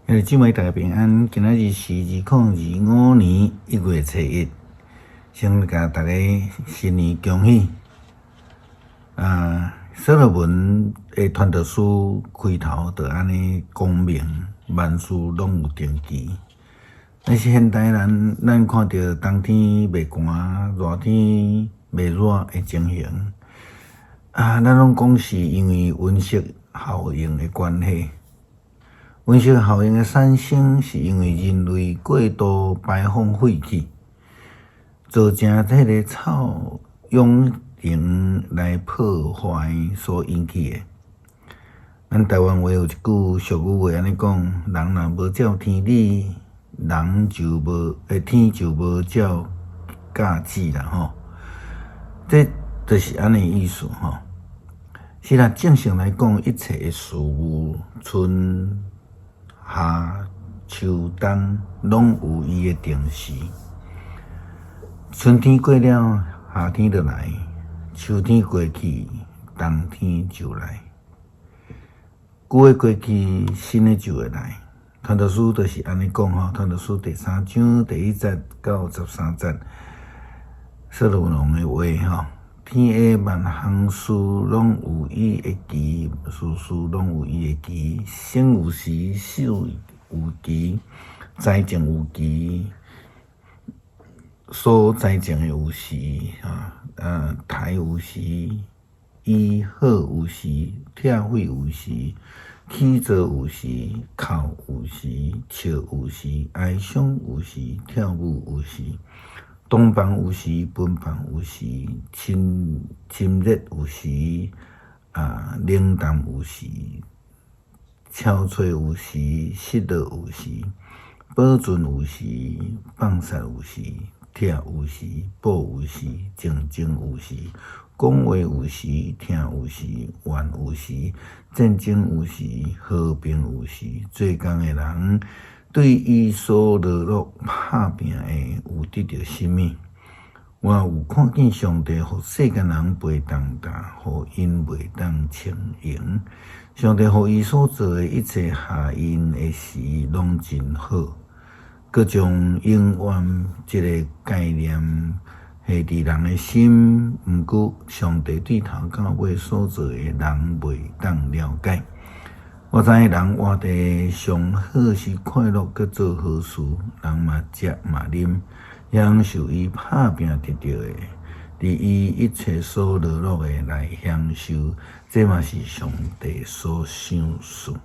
兄弟姊妹，大家平安。今仔日是2025年1月初1，先共大家新年恭喜。啊，所羅門的傳道書開頭就按呢講明，萬事攏有定期。但是現代人，咱看著冬天袂寒，熱天袂熱的情形，啊，咱攏講是因為溫室效應的關係。溫室效應的產生，是因為人類過度排放廢氣，造成這个臭氧層來破壞所引起的。咱台灣話有一句俗語話按呢講：人若無照天理，人就無，天就無照教子啦吼。這就是按呢意思吼。是啦，正常來講，一切的事物，春夏秋冬，攏有伊的定時。春天過了，夏天就來；秋天過去，冬天就來。舊的過去，新的就會來。傳道書就是按呢講吼，傳道書第三章第一節到13節，所羅門的話吼。天下萬項事攏有伊的期，事事攏有伊的期。生有時，死有期，栽種有期，所栽種的有時，啊，刣有時，醫好有時，拆毀有時，起造有時，哭有時，笑有時，哀傷有時，跳舞有時。洞房有時，分房有時，親親熱有時，啊，冷淡有時，憔悴有時，失落有時，保存有時，放殺有時，拆有時，補有時，靜靜有時，講話有時，聽有時，怨有時，戰爭有時，和平有時，做工的人對伊所勞碌拍拚的有得著啥物？我有看見上帝予世間人背重擔，予𪜶袂當輕盈。上帝予伊所做的一切合𪜶的時，攏真好。閣將永遠這个概念下佇人的心，毋過上帝對頭到尾所做的，人袂當了解。我知影人活佇上好是快樂，閣做好事，人嘛食嘛啉，享受伊拍拚得著的，佇伊一切所勞碌的來享受，這嘛是上帝所賞賜。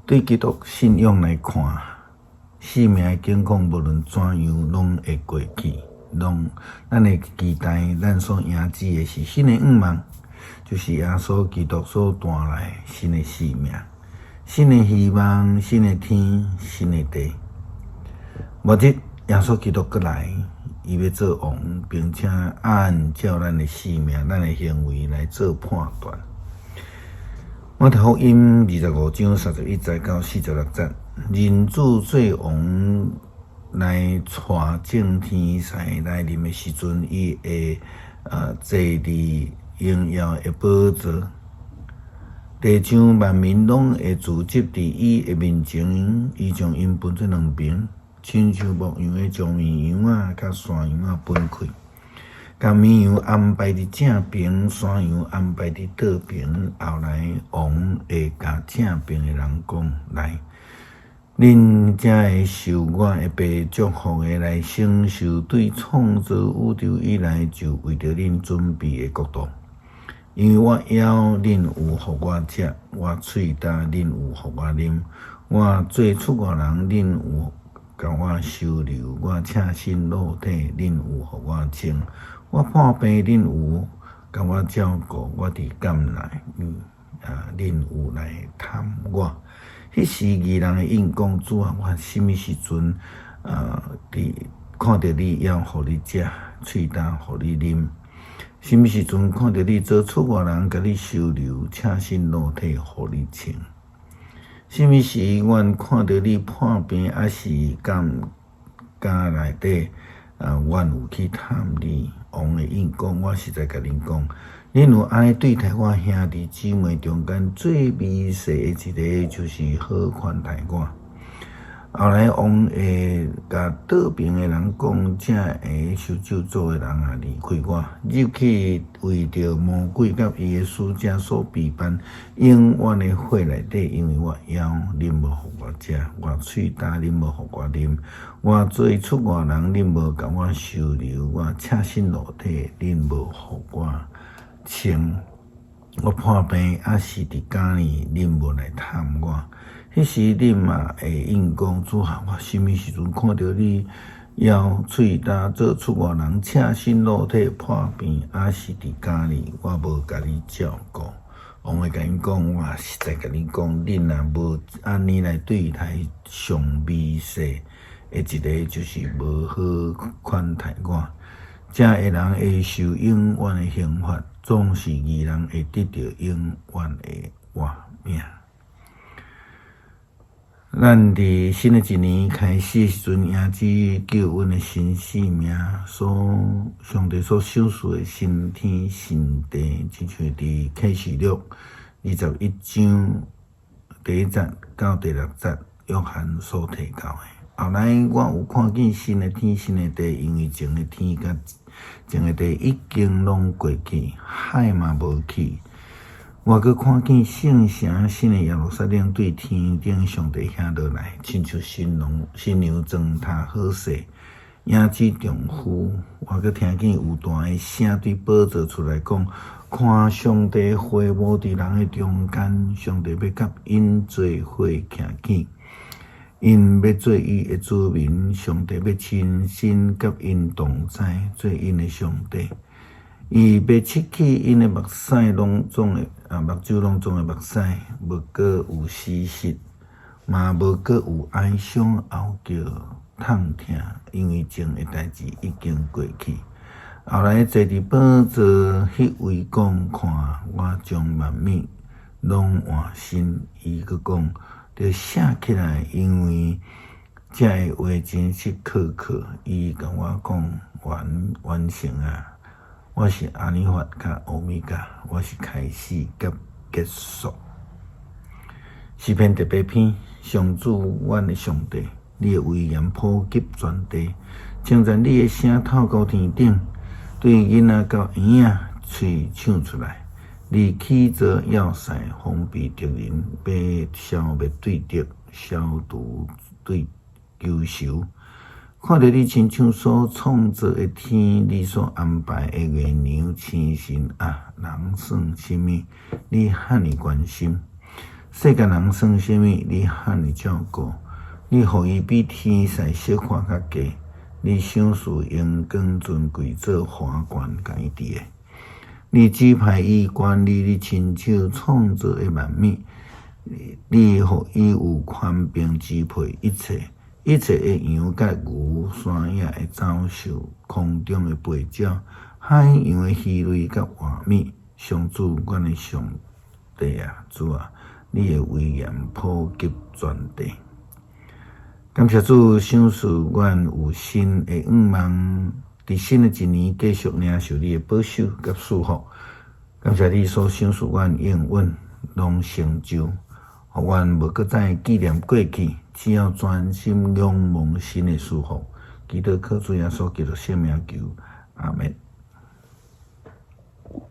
對基督信仰來看，生命的境況無論怎樣，攏會過去，攏咱會期待咱所迎接的是新的願望。就是耶穌基督所帶來新的生命、新的希望、新的天、新的地。末日耶穌基督閣來，伊欲做王，並且按照咱的生命、咱的行為來做判斷。馬太福音25章31節到46節，人子做王來帶眾天使來臨的時陣，伊會坐佇榮耀的寶座，地上萬民攏會聚集佇伊的面前，伊將𪜶分做兩爿，親像牧羊的將綿羊仔佮山羊仔分開，共綿羊安排佇正爿，山羊安排佇倒爿。後來王會共正爿的人講：來，恁才會受我的爸祝福的，來承受對創造宇宙以來就為著恁準備的國度。因為我枵，恁有予我食；我喙焦，恁有予我啉；我做出外人，恁有共我收留；我赤身露體，恁有予我穿；我破病，恁有共我照顧；我佇監內，恁有來探我。彼時義人會應講：主啊，阮啥物時陣佇看著你枵，予你食；喙焦，予你啉？啥物時陣看著你做出外人，共你收留，赤身露體，予你穿？啥物時阮看著你破病，抑是監內底，啊，阮有去探你。王會應講：我實在共恁講，恁有按呢對待我兄弟姊妹中間最微細的一個，就是好款待我。後來王會共倒爿的人講：這下受咒詛的人啊，離開我，入去為著魔鬼佮伊的使者所備辦永遠的火內底，因為我枵，恁無予我食；我喙焦，恁無予我啉；我做出外人，恁無共我收留；我赤身露體，恁無予我穿；我破病抑是佇監裡，恁無來探我。彼時恁嘛會應講：主啊，我啥物時陣看著你枵、喙焦、做出外人、赤身露體、破病，抑是佇監裡，我無共你照顧？王會共𪜶講：我實在共恁講，恁若無按呢來對待上微細的一个，就是無好款待我。這个人會受永遠的刑罰，總是義人會得著永遠的活命。咱佇新的一年開始的時陣，迎接救阮的新生命，所上帝所賞賜的新天新地，親像佇啟示錄21章第一節到第六節，約翰所提到的。後來我有看見新的天新的地，因為前的天佮前的地已經攏過去，海嘛無去。我閣看見聖城新的耶路撒冷對天頂上帝遐落來，親像新郎新娘妝奅好勢，迎接丈夫。我閣聽見有大的聲對寶座出來講：看上帝會幕佇人的中間，上帝欲佮𪜶做伙徛去，𪜶欲做伊的子民，上帝欲親身佮𪜶同在，做𪜶的上帝。伊欲拭去𪜶的目屎攏總的啊，目睭攏總的目屎，無閣有死屍，嘛無閣有哀傷、哀叫、痛疼，因為前的代誌已經過去。後來坐佇寶座彼位講：看，我將萬物攏換新。伊閣講：著寫起來，因為這个話真實可靠。伊共我講：完完成啊！我是阿爾法佮歐米伽，我是開始佮結束。詩篇第八篇，上主，阮的上帝，你的威嚴普及全地，稱讚你的聲透到天頂，對囡仔到嬰仔喙唱出來。你起造要塞，防備敵人，欲消滅對敵，消除對仇仇。看著你親手所創造的天，你所安排的月娘星辰啊，人算啥物？你遐爾關心？世間人算啥物？你遐爾照顧？你予伊比天使小可較低，你賞賜榮光尊貴做華冠共伊戴的。你指派伊管理你親手創造的萬物，你予伊有權柄支配一切。一切的羊佮牛，山野的走獸，空中的飛鳥，海洋的魚類佮活物，上主，阮的上帝啊，主啊，你的威嚴普及全地。感謝主賞賜阮有新的願望，佇新的一年繼續領受你的保守佮祝福。感謝你所賞賜阮應允攏成就，予阮無閣再紀念過去，只要專心仰望神的祝福。祈禱靠主耶穌基督聖名求，阿門。